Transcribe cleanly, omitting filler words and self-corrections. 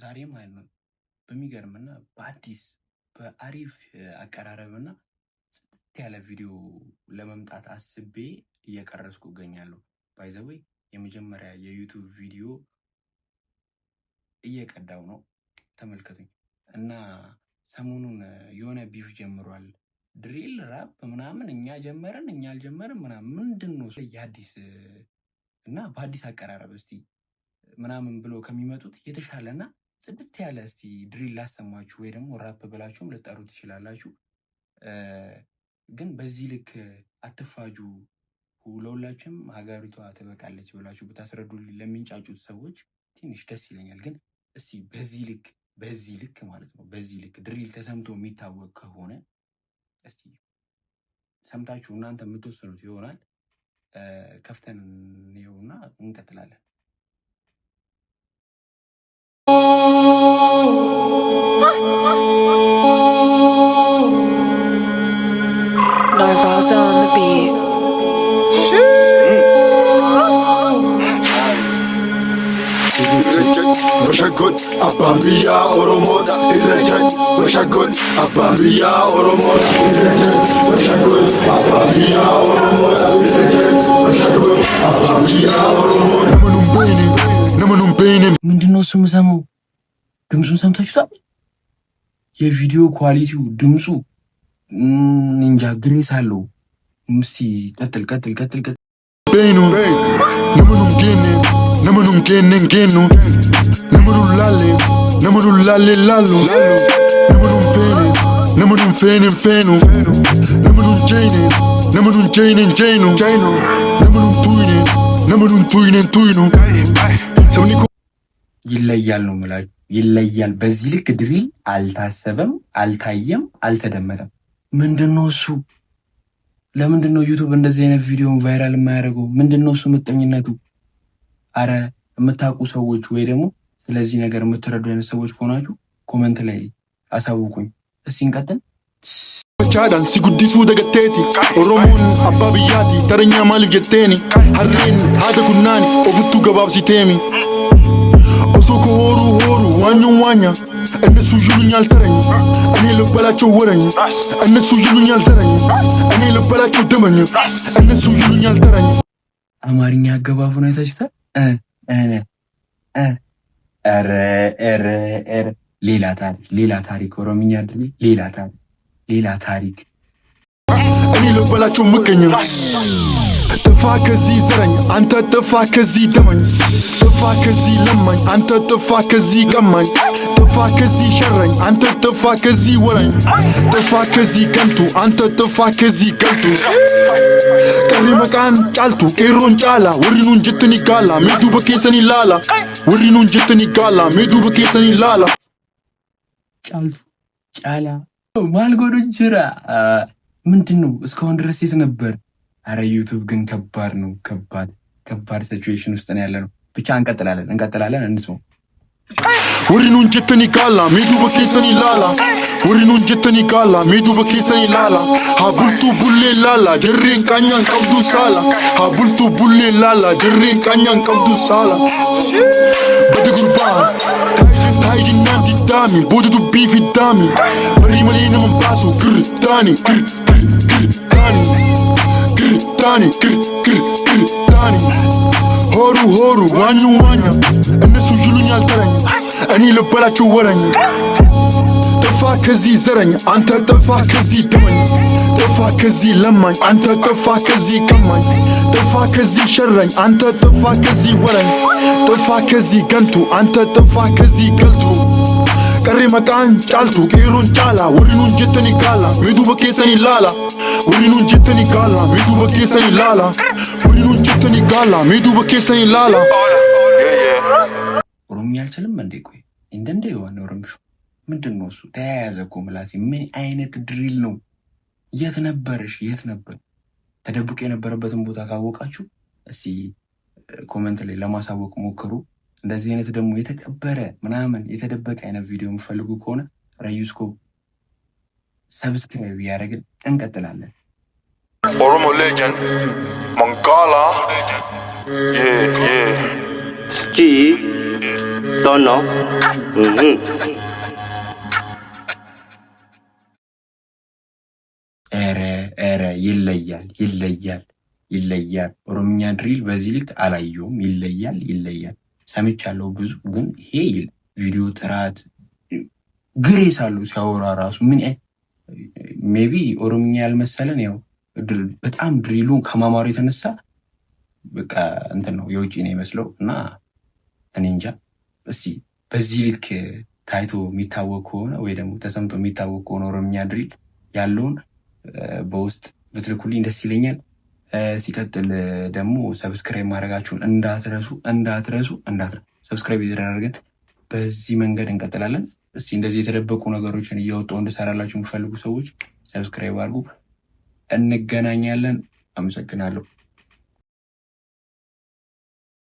ዛሬ ማለት ነው በሚገርምና በአዲስ በአሪፍ አቀራረብና ጽድት ያለ ቪዲዮ ለመምጣት አስቤ እየቀረጽኩ እገኛለሁ። By the way፣ የመጀመሪያ የ YouTube ቪዲዮ እየቀዳው ነው። ተመልከቱኝ። እና ሰሞኑን የሆነ beef ጀምሯል። Drill rap ምናምን እኛ ጀመርን እኛ አልጀመርን ምናምን ምንድን ነው የአዲስ እና በአዲስ አቀራረብ እስቲ ምናምን ብሎ ከሚመጡት የተሻለና ጽድት ያለ እስቲ drill ላሰማችሁ ወይ ደግሞ ራፕ ብላችሁም ልጠሩ ትችላላችሁ። ግን በዚህ ልክ አትፋጁ፣ ለሁላችሁም ሀገሪቷ ትበቃለች ብላችሁ ብታስረዱ ለሚንጫጩት ሰዎች ትንሽ ደስ ይለኛል። ግን እስቲ በዚህ ልክ ማለት ነው በዚህ ልክ drill ተሰምቶ የሚታወቅ ከሆነ እስቲ ሰምታችሁ እናንተ የምትወስኑት ይሆናል። ከፍተን እንየውና እንቀጥላለን። Narvaza on the beat. Bashagod, abbaan biyyaa Oromoodha. Irra jedhu Bashagod, abbaan biyyaa Oromoodha. Irra jedhu Bashagod, abbaan biyyaa Oromoodha. Irra jedhu Bashagod, abbaan biyyaa Oromoodha. Nama nun beeyne, nama nun beeyne. ምንድን ነው እሱ የምሰማው? ድምፁን ሰምታችሁታል? የቪዲዮ quality ው ድምፁ እንጃ ግሬስ አለው። እስቲ ቀጥል ቀጥል ቀጥል ቀጥል። Beenu, nama nun geenne, nama nun geenne hin geennu, nama nun laalle, nama nun laalle laallu, nama nun feene, nama nun feene hin feenu, nama nun jeene, nama nun jeene hin jeenu, nama nun tuyne, nama nun tuyne hin tuynu. Sabni koo ይለያል ነው የምላችሁ፣ ይለያል። በዚህ ልክ drill አልታሰበም፣ አልታየም፣ አልተደመጠም። ምንድን ነው እሱ? ለምንድን ነው YouTube እንደዚህ አይነት ቪዲዮን viral የማያደርገው? ምንድን ነው እሱ ምቀኝነቱ? አረ የምታውቁ ሰዎች ወይ ደግሞ ስለዚህ ነገር የምትረዱ አይነት ሰዎች ከሆናችሁ comment ላይ አሳውቁኝ። እስቲ እንቀጥል። Chaadhaan si guddisuu dagatteeti. Oromoon abbaa biyyaati, taranyaa maaliif jetteeni? Harreen haada kunnaani ofittuu gabaabsiteemi. Osoo ko hooruu hooruu waanyuun waanya, እነሱ ይሉኛል ተረኝ፣ እኔ ልበላቸው ወረኝ። እነሱ ይሉኛል ዘረኝ፣ እኔ ልበላቸው ደመኝ። እነሱ ይሉኛል ተረኝ። አማርኛ አገባቡን አይታችሁታል? ኧረ ኧረ ኧረ ሌላ ታሪክ፣ ሌላ ታሪክ። ኦሮምኛ drill ሌላ ታሪክ፣ ሌላ ታሪክ። እኔ ልበላቸው ምቀኝ። ጥፋ ከዚህ ዘረኝ፣ አንተ ጥፋ ከዚህ ደመኝ፣ ጥፋ ከዚህ ለማኝ፣ አንተ ጥፋ ከዚህ ቀማኝ፣ ጥፋ ከዚህ ሸረኝ፣ አንተ ጥፋ ከዚህ ወረኝ፣ ጥፋ ከዚህ ከንቱ፣ አንተ ጥፋ ከዚህ ገልቱ። Qarri maqaan caaltu qeerroon caala, warri nuun jettani gaala, mee duuba keessanii laala. Warri nuun jettani gaala, mee duuba keessanii laala. ጫልቱ ጫላ ማልጎዶ ጅራ ምንድን ነው? እስካሁን ድረስ የት ነበር? አረ YouTube ግን ከባድ ነው። ከባድ ከባድ situation ውስጥ ነው ያለ ነው። ብቻ እንቀጥላለን እንቀጥላለን። እንስማው። Warri nuun jettani gaala, mee duuba keessanii laala. Warri nuun jettani gaala, mee duuba keessanii laala. Haa bultuu bullee laala, jarreen qaanyaan qabdu saala. Haa bultuu bullee laala, jarreen qaanyaan qabdu saala. Bada gurbaa taayi jennaan diddaami, booda dubbii fiddaami. Barii malee nama baasu gir taani gir gir gir taani gir taani gir gir gir taani. ሆሩ ሆሩ ዋኙ ዋኛ፣ እነሱ ይሉኛል ተረኝ፣ እኔ ልበላቸው ወረኝ። ጥፋ ከዚህ ዘረኝ፣ አንተ ጥፋ ከዚህ ደመኝ፣ ጥፋ ከዚህ ለማኝ፣ አንተ ጥፋ ከዚህ ቀማኝ፣ ጥፋ ከዚህ ሸረኝ፣ አንተ ጥፋ ከዚህ ወረኝ፣ ጥፋ ከዚህ ገንቱ፣ አንተ ጥፋ ከዚህ ገልቱ። Qarri maqaan caaltu qeerroon caala, warri nuun jettani gaala, mee duuba keessanii laala. Warri nuun jettani gaala, mee duuba keessanii laala. Warri nuun jettani gaala, mee duuba keessanii laala. ኦሮምኛ አልችልም እንዴ? ቆይ እንደ የሆነ ኦሮምሹ ምንድን ነው እሱ? ተያያዘ እኮ ምላሴ። ምን አይነት drill ነው? የት ነበርሽ? የት ነበር? ተደብቆ የነበረበትን ቦታ ካወቃችሁ እስቲ comment ላይ ለማሳወቅ ሞክሩ። እንደዚህ አይነት ደግሞ የተቀበረ ምናምን የተደበቀ አይነት ቪዲዮ የምፈልጉ ከሆነ ረዩስኮፕ subscribe እያደረግን እንቀጥላለን። Oromo legend Mangala. Yeah. Ski. Don't know. ኧረ ኧረ ይለያል፣ ይለያል፣ ይለያል። ኦሮምኛ drill በዚህ ልክ አላየሁም። ይለያል፣ ይለያል። ሰምቻለሁ ብዙ፣ ግን ይሄ ቪዲዮ ጥራት grace አለው ሲያወራ ራሱ። ምን maybe ኦሮምኛ ያልመሰለን ያው በጣም drill ኡ ከማማሩ የተነሳ በቃ እንትን ነው፣ የውጭ ነው ይመስለው። እና እኔ እንጃ፣ እስቲ በዚህ ልክ ታይቶ የሚታወቅ ከሆነ ወይ ደግሞ ተሰምቶ የሚታወቅ ከሆነ ኦሮምኛ drill ያለውን በውስጥ ብትልኩልኝ ደስ ይለኛል። ሲቀጥል ደግሞ subscribe ማድረጋችሁን እንዳትረሱ፣ እንዳትረሱ፣ እንዳትረሱ። Subscribe የተደረገን በዚህ መንገድ እንቀጥላለን። እስቲ እንደዚህ የተደበቁ ነገሮችን እያወጣሁ እንድሰራላችሁ የሚፈልጉ ሰዎች subscribe አድርጉ። እንገናኛለን። አመሰግናለሁ።